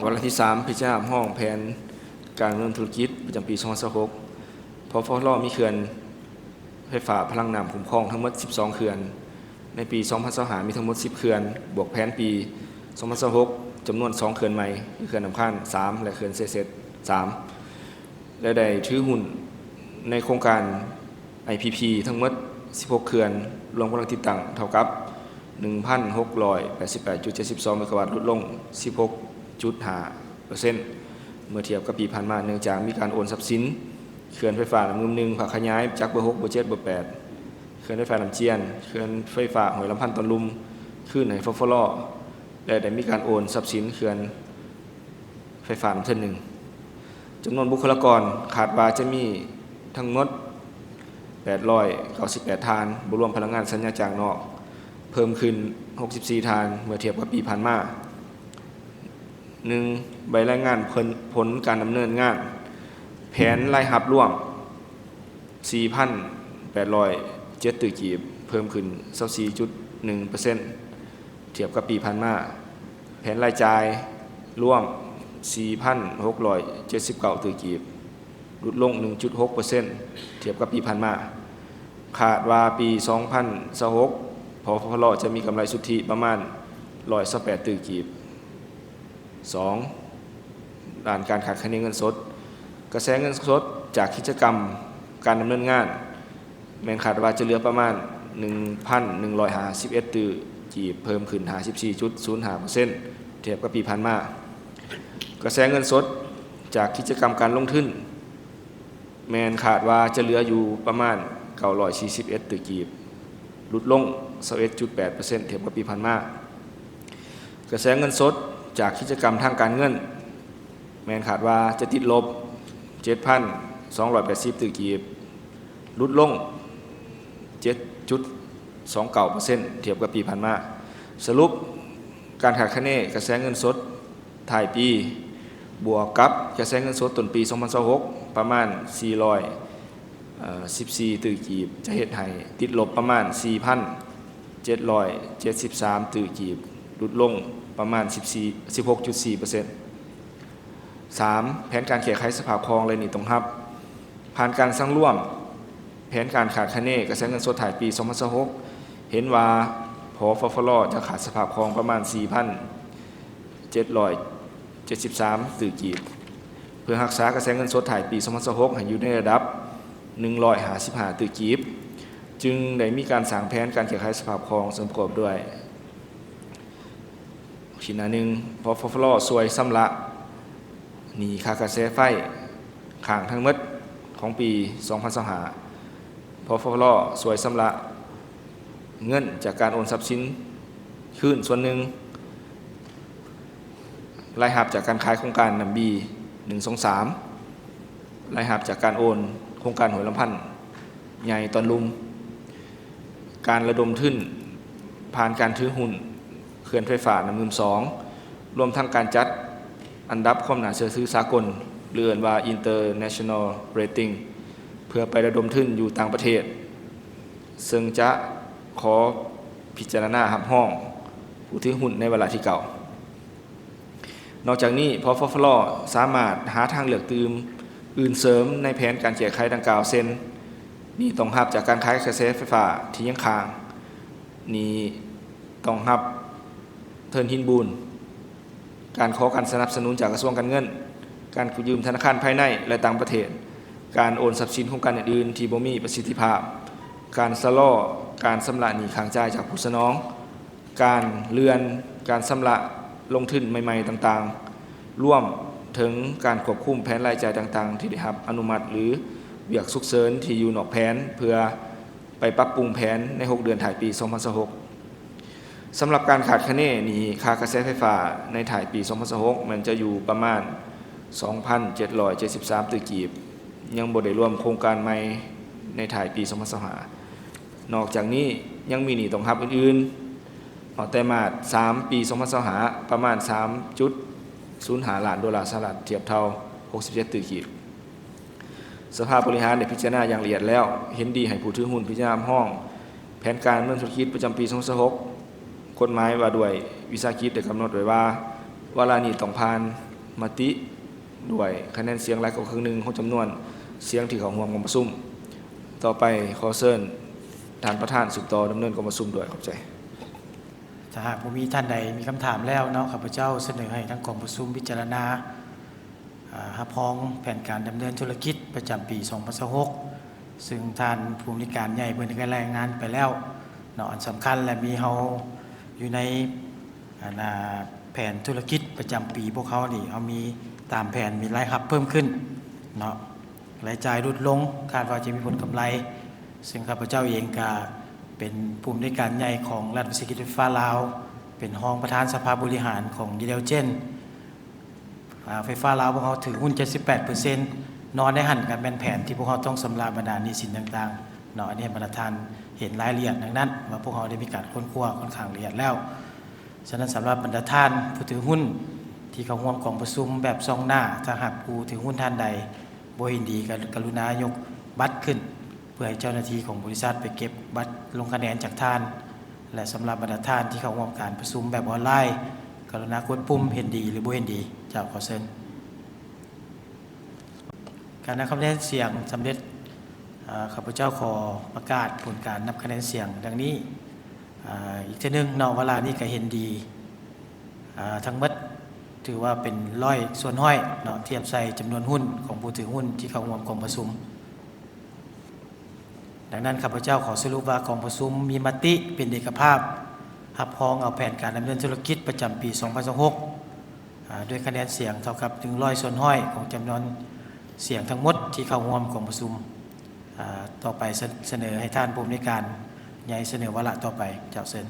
ວາລະທີສາມ ພິຈາລະນາຮັບຮອງແຜນການດຳເນີນທຸລະກິດປະຈຳປີສອງພັນຊາວຫົກ ພຟລ ມີເຂື່ອນໄຟຟ້າພະລັງນ້ຳຄຸ້ມຄອງທັງໝົດສິບສອງເຂື່ອນ. ໃນປີສອງພັນຊາວຫ້າ ມີທັງໝົດສິບເຂື່ອນ ບວກແຜນປີສອງພັນຊາວຫົກ ຈຳນວນສອງເຂື່ອນໃໝ່ ຄືເຂື່ອນນ້ຳຄານສາມ ແລະ ເຂື່ອນເຊເສດສາມ ແລະ ໄດ້ຖືຫຸ້ນໃນໂຄງການ ໄອພີພີ ທັງໝົດສິບຫົກເຂື່ອນ ລວມກຳລັງຕິດຕັ້ງເທົ່າກັບໜຶ່ງພັນຫົກຮ້ອຍແປດສິບແປດຈຸດເຈັດສິບສອງເມກາວັດ ຫຼຸດລົງສິບຫົກຈຸດຫ້າເປີເຊັນ ເມື່ອທຽບກັບປີຜ່ານມາ ເນື່ອງຈາກມີການໂອນຊັບສິນເຂື່ອນໄຟຟ້ານ້ຳງື່ມໜຶ່ງ ພາກຂະຫຍາຍຈາກເບີຫົກ ເບີເຈັດ ເບີແປດ ເຂື່ອນໄຟຟ້ານ້ຳຈຽນ, ເຂື່ອນໄຟຟ້າຫ້ວຍລຳພັນຕອນລຸ່ມ ຄືນໃຫ້ ຟຟລ ແລະ ໄດ້ມີການໂອນຊັບສິນເຂື່ອນ ໄຟຟ້ານຳເທີນໜຶ່ງ. ຈຳນວນບຸກຄະລາກອນຄາດວ່າຈະມີທັງໝົດແປດຮ້ອຍເກົ້າສິບແປດທ່ານ, ບໍ່ລວມພະນັກງານສັນຍາຈ້າງນອກ, ເພີ່ມຂຶ້ນຫົກສິບສີ່ທ່ານ ເມື່ອທຽບກັບປີຜ່ານມາ. ໜຶ່ງ, ໃບລາຍງານຜົນ ຜົນການດຳເນີນງານ ແຜນລາຍຮັບລວມ ສີ່ພັນແປດຮ້ອຍເຈັດຕື້ກີບ, ເພີ່ມຂຶ້ນຊາວສີ່ຈຸດໜຶ່ງເປີເຊັນ ທຽບກັບປີຜ່ານມາ. ແຜນລາຍຈ່າຍລວມ ສີ່ພັນຫົກຮ້ອຍເຈັດສິບເກົ້າຕື້ກີບ, ຫຼຸດລົງໜຶ່ງຈຸດຫົກເປີເຊັນ ທຽບກັບປີຜ່ານມາ. ຄາດວ່າປີສອງພັນຊາວຫົກ ພຟລ ຈະມີກຳໄລສຸດທິປະມານຮ້ອຍຊາວແປດຕື້ກີບ. ສອງ, ດ້ານການຄາດຄະເນເງິນສົດ. ກະແສເງິນສົດຈາກກິດຈະກຳການດຳເນີນງານ ແມ່ນຄາດວ່າຈະເຫຼືອປະມານໜຶ່ງພັນໜຶ່ງຮ້ອຍຫ້າສິບເອັດຕື້ກີບ, ເພີ່ມຂຶ້ນຫ້າສິບສີ່ຈຸດສູນຫ້າເປີເຊັນ ທຽບກັບປີຜ່ານມາ. ກະແສເງິນສົດຈາກກິດຈະກຳການລົງທຶນ ແມ່ນຄາດວ່າຈະເຫຼືອຢູ່ປະມານເກົ້າຮ້ອຍສີ່ສິບເອັດຕື້ກີບ, ຫຼຸດລົງຊາວເອັດຈຸດແປດເປີເຊັນ ທຽບກັບປີຜ່ານມາ. ກະແສເງິນສົດຈາກກິດຈະກຳທາງການເງິນ ແມ່ນຄາດວ່າຈະຕິດລົບເຈັດພັນສອງຮ້ອຍແປດສິບຕື້ກີບ, ຫຼຸດລົງເຈັດຈຸດສອງເກົ້າເປີເຊັນ ທຽບກັບປີຜ່ານມາ. ສະຫຼຸບການຄາດຄະເນກະແສເງິນສົດ ທ້າຍປີ ບວກກັບກະແສເງິນສົດຕົ້ນປີສອງພັນຊາວຫົກ ປະມານສີ່ຮ້ອຍສິບສີ່ຕື້ກີບ ຈະເຮັດໃຫ້ຕິດລົບປະມານສີ່ພັນເຈັດຮ້ອຍເຈັດສິບສາມຕື້ກີບ, ຫຼຸດລົງປະມານສິບສີ່ ສິບຫົກຈຸດສີ່ເປີເຊັນ. ສາມ, ແຜນການແກ້ໄຂສະພາບຄ່ອງ ແລະ ໜີ້ຕ້ອງຮັບ. ຜ່ານການສັງລວມແຜນການຄາດຄະເນກະແສເງິນສົດທ້າຍປີສອງພັນຊາວຫົກ ເຫັນວ່າ ພຟລ ຈະຂາດສະພາບຄ່ອງປະມານສີ່ພັນ ເຈັດຮ້ອຍເຈັດສິບສາມຕື້ກີບ ເພື່ອຮັກສາກະແສເງິນສົດທ້າຍປີສອງພັນຊາວຫົກ ໃຫ້ຢູ່ໃນລະດັບໜຶ່ງຮ້ອຍຫ້າສິບຫ້າຕື້ກີບ ຈຶ່ງໄດ້ມີການສ້າງແຜນການແກ້ໄຂສະພາບຄ່ອງ ເຊິ່ງປະກອບດ້ວຍ ໜ້າໜຶ່ງ ພຟລ ຊ່ວຍຊຳລະໜີ້ຄ່າກະແສໄຟຄ້າງທັງໝົດຂອງປີສອງພັນຊາວຫ້າ ພຟລ ຊ່ວຍຊຳລະ ເງິນຈາກການໂອນຊັບສິນຄືນສ່ວນໜຶ່ງ, ລາຍຮັບຈາກການຂາຍໂຄງການນ້ຳບີ ໜຶ່ງ ສອງ ສາມ, ລາຍຮັບຈາກການໂອນໂຄງການຫ້ວຍລຳພັນໃຫຍ່ຕອນລຸ່ມ, ການລະດົມທຶນຜ່ານການຖືຫຸ້ນເຂື່ອນໄຟຟ້ານ້ຳງື່ມສອງ, ລວມທັງການຈັດອັນດັບຄວາມໜ້າເຊື່ອຖືສາກົນ ຫຼື ເອີ້ນວ່າ International Rating ເພື່ອໄປລະດົມທຶນຢູ່ຕ່າງປະເທດ. ເຊິ່ງຈະຂໍພິຈາລະນາຮັບຮອງຜູ້ຖືຫຸ້ນໃນວາລະທີເກົ້າ. ນອກຈາກນີ້ ພຟລ ສາມາດຫາທາງເລືອກຕື່ມອື່ນເສີມໃນແຜນການແກ້ໄຂດັ່ງກ່າວ ເຊັ່ນ ໜີ້ຕ້ອງຮັບຈາກການຂາຍກະແສໄຟຟ້າທີ່ຍັງຄ້າງ, ໜີ້ຕ້ອງຮັບເທີນຫີນບູນ, ການຂໍການສະໜັບສະໜູນຈາກກະຊວງການເງິນ, ການກູ້ຢືມທະນາຄານພາຍໃນ ແລະ ຕ່າງປະເທດ, ການໂອນຊັບສິນໂຄງການອື່ນໆທີ່ບໍ່ມີປະສິດທິພາບ, ການຊະລໍການຊຳລະໜີ້ຄ້າງຈ່າຍຈາກຜູ້ສະໜອງ, ການເລື່ອນການຊຳລະລົງທຶນໃໝ່ໆຕ່າງໆ, ລວມເຖິງການຄວບຄຸມແຜນລາຍຈ່າຍຕ່າງໆທີ່ໄດ້ຮັບອະນຸມັດ ຫຼື ວຽກສຸກເສີນທີ່ຢູ່ນອກແຜນ ເພື່ອ ໄປປັບປຸງແຜນໃນຫົກເດືອນທ້າຍປີສອງພັນຊາວຫົກ. ສຳລັບການຄາດຄະເນໜີ້ຄ່າກະແສໄຟຟ້າໃນທ້າຍປີສອງພັນຊາວຫົກ ແມ່ນຈະຢູ່ປະມານສອງພັນເຈັດຮ້ອຍເຈັດສິບສາມຕື້ກີບ, ຍັງບໍ່ໄດ້ລວມໂຄງການໃໝ່ໃນທ້າຍປີສອງພັນຊາວຫ້າ. ນອກຈາກນີ້ຍັງມີໜີ້ຕ້ອງຮັບອື່ນໆ ຮອດໄຕມາດສາມປີສອງພັນຊາວຫ້າ ປະມານສາມຈຸດສູນຫ້າລ້ານໂດລາສະຫະລັດ, ທຽບເທົ່າຫົກສິບເຈັດຕື້ກີບ. ສະພາບໍລິຫານໄດ້ພິຈາລະນາຢ່າງລະອຽດແລ້ວ, ເຫັນດີໃຫ້ຜູ້ຖືຫຸ້ນພິຈາລະນາຮັບຮອງແຜນການດຳເນີນທຸລະກິດປະຈຳປີສອງພັນຊາວຫົກ. ກົດໝາຍວ່າດ້ວຍວິສາຫະກິດໄດ້ກຳນົດໄວ້ວ່າ ວາລະນີ້ຕ້ອງຜ່ານ ມະຕິດ້ວຍຄະແນນສຽງຫຼາຍກວ່າເຄິ່ງໜຶ່ງຂອງຈຳນວນສຽງທີ່ເຂົ້າຮ່ວມກອງປະຊຸມ. ຕໍ່ໄປຂໍເຊີນທ່ານປະທານສືບຕໍ່ດຳເນີນກອງປະຊຸມດ້ວຍ. ຂອບໃຈ. ຖ້າຫາກບໍ່ມີທ່ານໃດມີຄຳຖາມແລ້ວເນາະ, ຂ້າພະເຈົ້າສະເໜີໃຫ້ທາງກອງປະຊຸມພິຈາລະນາ ອາ ຮັບຮອງແຜນການດຳເນີນທຸລະກິດປະຈຳປີສອງພັນຊາວຫົກ ຊຶ່ງທ່ານຜູ້ອຳນວຍການໃຫຍ່ເພິ່ນໄດ້ລາຍງານໄປແລ້ວເນາະ. ອັນສຳຄັນ ແລະ ມີເຮົາຢູ່ໃນ ອັນ ອາ ແຜນທຸລະກິດປະຈຳປີພວກເຮົານີ້ ເຮົາມີຕາມແຜນ ມີລາຍຮັບເພີ່ມຂຶ້ນເນາະ, ລາຍຈ່າຍຫຼຸດລົງ, ຄາດວ່າຈະມີຜົນກຳໄລ. ຊຶ່ງຂ້າພະເຈົ້າເອງກະເປັນຜູ້ອຳນວຍການໃຫຍ່ຂອງລັດວິສາຫະກິດໄຟຟ້າລາວ, ເປັນຮອງປະທານສະພາບໍລິຫານຂອງ Yidel Gen. ອາ ໄຟຟ້າລາວພວກເຮົາຖືຫຸ້ນເຈັດສິບແປດເປີເຊັນ ນອນໃນຫັ້ນກະແມ່ນແຜນທີ່ພວກເຮົາຕ້ອງຊຳລະບັນດາໜີ້ສິນຕ່າງໆເນາະ. ອັນນີ້ໃຫ້ບັນດາທ່ານເຫັນລາຍລະອຽດດັ່ງນັ້ນ ວ່າພວກເຮົາໄດ້ມີການຄົ້ນຄວ້າຂ້ອນຂ້າງລະອຽດແລ້ວ. ສະນັ້ນ ສຳລັບບັນດາທ່ານຜູ້ຖືຫຸ້ນທີ່ເຂົ້າຮ່ວມກອງປະຊຸມແບບສ່ອງໜ້າ, ຖ້າຫາກຜູ້ຖືຫຸ້ນທ່ານໃດບໍ່ເຫັນດີ ກະ ກະລຸນາຍົກບັດຂຶ້ນ ເພື່ອໃຫ້ເຈົ້າໜ້າທີ່ຂອງບໍລິສັດໄປເກັບບັດລົງຄະແນນຈາກທ່ານ ແລະ ສຳລັບບັນດາທ່ານທີ່ເຂົ້າຮ່ວມການປະຊຸມແບບອອນລາຍ, ກະລຸນາກົດປຸ່ມເຫັນດີ ຫຼື ບໍ່ເຫັນດີ. ເຈົ້າ, ຂໍເຊີນ. ການນັບຄະແນນສຽງສຳເລັດ, ເອີ່ ຂ້າພະເຈົ້າຂໍປະກາດຜົນການນັບຄະແນນສຽງດັ່ງນີ້. ເອີ່ ອີກເທື່ອໜຶ່ງເນາະ, ວາລະນີ້ກະເຫັນດີ ເອີ່ ທັງໝົດ, ຖືວ່າເປັນຮ້ອຍສ່ວນຮ້ອຍເນາະ, ທຽບໃສ່ຈຳນວນຫຸ້ນຂອງຜູ້ຖືຫຸ້ນທີ່ເຂົ້າຮ່ວມກອງປະຊຸມ. ດັ່ງນັ້ນ ຂ້າພະເຈົ້າຂໍສະຫຼຸບວ່າກອງປະຊຸມມີມະຕິເປັນເອກະພາບ ຮັບຮອງເອົາແຜນການດຳເນີນທຸລະກິດປະຈຳປີສອງພັນຊາວຫົກ ອາ ດ້ວຍຄະແນນສຽງເທົ່າກັບໜຶ່ງຮ້ອຍສ່ວນຮ້ອຍຂອງຈຳນວນສຽງທັງໝົດທີ່ເຂົ້າຮ່ວມກອງປະຊຸມ. ອາ ຕໍ່ໄປສະ ສະເໜີໃຫ້ທ່ານຜູ້ອຳນວຍການໃຫຍ່ສະເໜີວາລະຕໍ່ໄປ. ເຈົ້າ, ເຊີນ.